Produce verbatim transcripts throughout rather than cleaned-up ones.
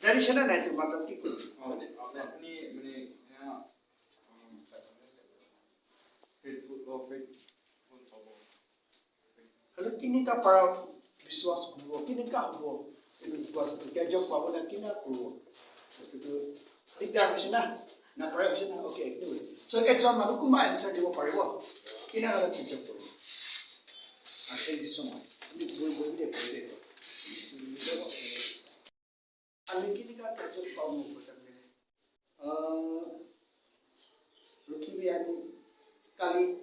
Traditional na itu matlab ki koi. Apni, apni, mane, ya, um, faithful, oh, faithful hobo. Hello, kineka para biswas hobo, kineka hobo. Itu biswas itu kajok pabo na kina hobo. Itu dikdar hoise na, na para hoise na, okay, anyway. So, ekjon manu kuma answer dibo paribo. Kina hobo kajok pabo. Ah, thank you so much. Ini boi boi de boi de. Ami kineka kajok pabo koitame. Ah, rukhibi ami kali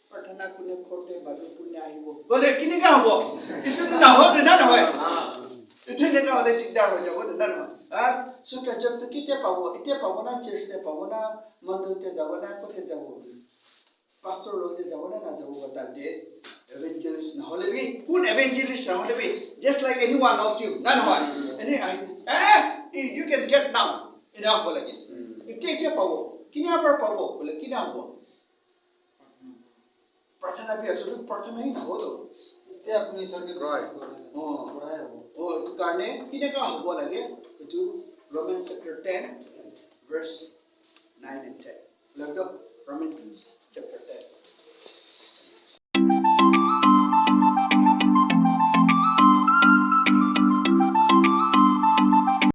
prarthana kune korte badu kune ahibo. Bole kineka hobo? Itu to naho de na nohoi. Itu eneka hole dikdar hoi jabo de na nohoi. Ah, so kajok to kitia pabo? Itia pabo na church te pabo na mandal te jabo na kote jabo? Pastor loi je jabo na na jabo ba tate evangelist na hole bi, kun evangelist na hole bi, just like any one of you, na nohoi? Any, I, eh, you can get now. Ena hobo lage. Itia itia pabo. Kina para pabo? Bole kina hobo? Prarthana bi asole prarthana hi na hobo to. Itia apni isor ke biswas kore. Oh. Oh, itu karne kineka hobo lage? Itu Romans chapter ten, verse nine and ten. Lagdo, Romans chapter ten.